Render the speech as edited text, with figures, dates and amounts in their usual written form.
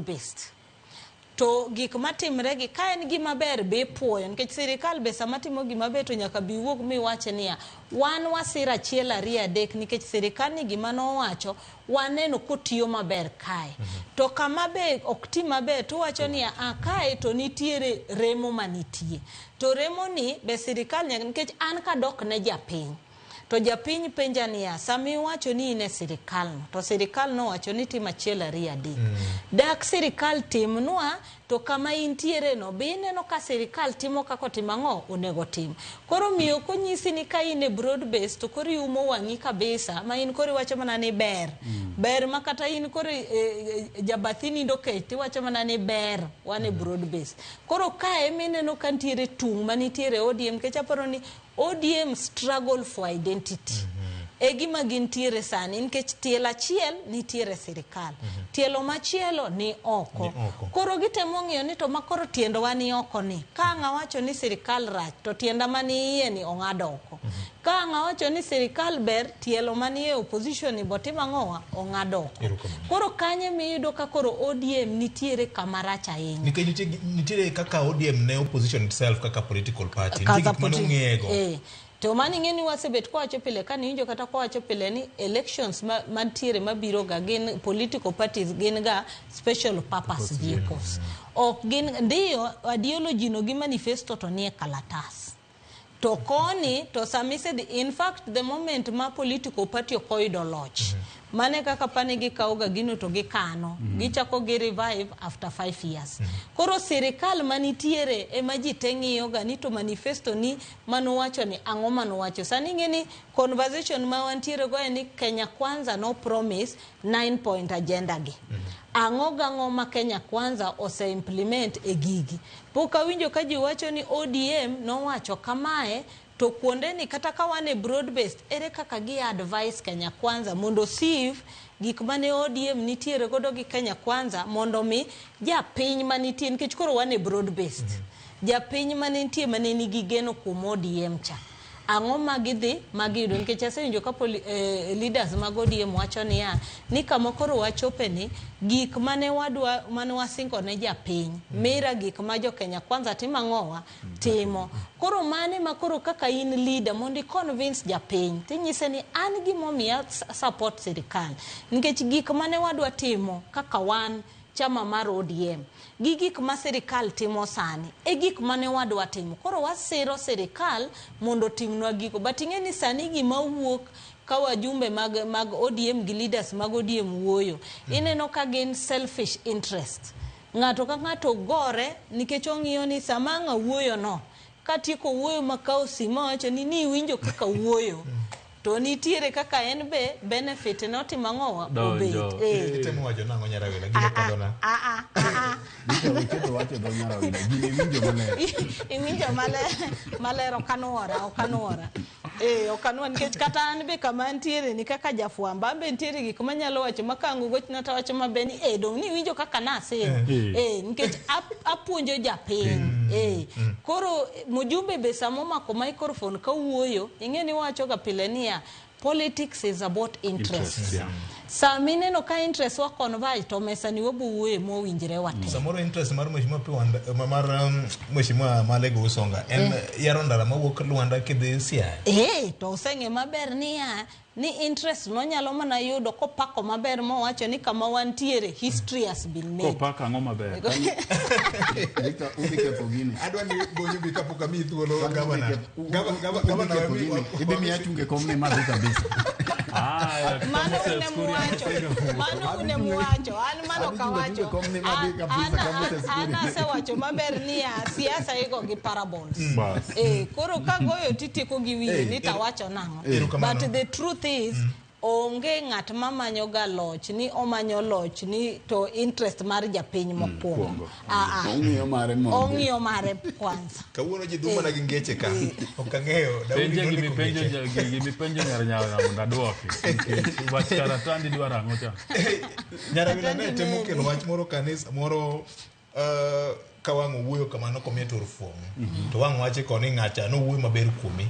broad based to gik matimre gi ka en gima ber be ipuoyo nikech sirikal be sama timo gima ber to nyaka bi wuog miwach niya wan wasiro achiel ariyo adek nikech sirikal ni gima nowacho waneno kotiyo maber kae. To kama be ok ti maber to uwacho niya a kae to nitiere remo manitie. To remo ni be sirikal nyaka nikech an kadok ne japiny to japiny penja niya sama iwacho ni in e sirikal no to sirikal nowacho ni tim achiel ariyo adek. Dak sirikal timnwa to kama intiere no be ineno ka sirikal timo kaka otimo ang'o onego otim. Koro omiyo ok onyisi ni ka in e broad base to koro iumo wang'i kabisa ma in koro iwacho mana ni ber. Ber ma kata in koro jabathi nindo kech tiwacho mana ni ber wan e broad base. Koro kae ema ineno ka nitiere tung' manitiere e ODM nikech aparo ni ODM struggle for identity. E gima gintiere sani nikech tielo achiel nitiere e sirikal. Tielo machielo ni oko. Ni oko. Koro gitemo ng'iyo ni to makoro tiendwa ni oko ni. Ka ang' awacho ni sirikal rach to tienda mani iye ni ong'ad oko. Ka ang' awacho ni sirikal ber tielo mani e opposition ni botim ang'owa ong'ad oko. Erokamano. Koro kanyo emiyudo ka koro ODM nitiere kama rach ahinya. Nikech nitiere kaka ODM ne opposition itself kaka political party. Nitie Kaka gik mane ong'eyego. To mano ing'e ni wasebet kwawacho pile kane iwinjo kata kwawacho pile ni elections mantiere mabiro ga gin political parties gin ga special purpose vehicles. Ok gin ndiyo ideology no gi manifesto to nie kalatas. To koni to sama isedhi in fact the moment ma political party ok oyudo loch mane kaka pane gikawo ga gino to gikano gichako gi revive after 5 years. Koro sirikal manitiere ema ji te ng'iyo ga ni to manifesto ni manowacho ni ang'o manowacho. Sani ing'e ni conversation ma wantiere go en ni Kenya Kwanza no promise 9 point agenda gi. Ang'o gang'o ma Kenya Kwanza ose implement e gigi. Pok awinjo ka ji wacho ni ODM nowacho kamae to kuonde ni kata ka wan e broad based ere kaka gi advice Kenya Kwanza mondo sieve gik mane ODM nitiere godo gi Kenya Kwanza mondo mi japiny manitie nikech koro wan e broad based. Japiny mane nitie mane nigi geno kuom ODM cha. Ang'o ma gidhi ma giyudo nikech asewinjo ka leaders mag ODM wacho niya ni kama koro wachope ni gik mane wadwa mane wasingo ne japiny mira gik ma jo Kenya Kwanza timo ang'owa timo. Koro mane ma koro kaka in leader mondo i convince japiny tinyise ni an gimomiyo support sirikal nikech gik mane wadwa timo kaka wan chama mar ODM gi gik ma sirikal timo sani e gik mane wadwa timo. Koro wasiro sirikal mondo otimnwa gigo. But ing'e ni sani gima wuok ka wajumbe mag ODM gi leaders mag ODM wuoyo, ineno ka gin selfish interest. Ng'ato ka ng'ato gore nikech ong'iyo ni sama ang' awuoyo no, katieko wuoyo makawo simu awacho ni iwinjo kaka wuoyo. To nitiere kaka en be benefit ne otimo ang'owa obet. Itemo wacho nang'o Nyarawila? Gino kadhona. Ichako wacho dho Nyarawila. Gini iwinjo maler. Iwinjo maler ok anuora. Ok anuora nikech kata an be kama antiere ni kaka jafwambo an be nitiere gik manyalo wacho ma ka ang' ogochna to awacho maber ni dong' ni iwinjo kaka nasiro. Nikech apuonjo japiny. Koro mjumbe be sama omako microphone kawuoyo ing'e ni wacho ga pile niya politics is about interest. Interest, yeah. Sama ineno ka interest wa converge to mesa ni wabo wuoye mowinjre wate. Samoro interest mar Mheshimiwa Piwanda mar Mheshimiwa Malego Usonga en yaro ndara mawuok Luanda kidhi Siaya. To oseng'e maber niya ni interest nonyalo mana yudo kopako maber mowacho ni kama wantiere history has been made. Kopako ang'o maber? Victor, udhi ketho gini. Adwa ni gonyo bi kapok amiyi thuolo gavana. Gavana Idhi miya chung e komni madhi kabisa. Mano une muwacho. Mano une muwacho. An mano kawacho. An asewacho maber niya siasa igo gi parables. Koro kagoyo titieko gi wiyi ni tawacho nang'o. But the truth is onge ng'at mamanyo ga loch ni omanyo loch ni to interest mar japiny mokwongo. Ong'iyo mare mondo. Ong'iyo mare kwanza. Kawuono ji dhuma na gi ngeche ka. Ok ang'eyo. Daudi nondiko ngeche. Gimipenjo nyar nyawera mondo aduoki. Nikech wach karatandi dwaro ang'o cha? Nyarawila ne temo kelo wach moro kanisa moro ka wang' owuoyo kamano komiyo tur fuong'. To wang' wache koni ng'acha nowuoyo maber kuomi.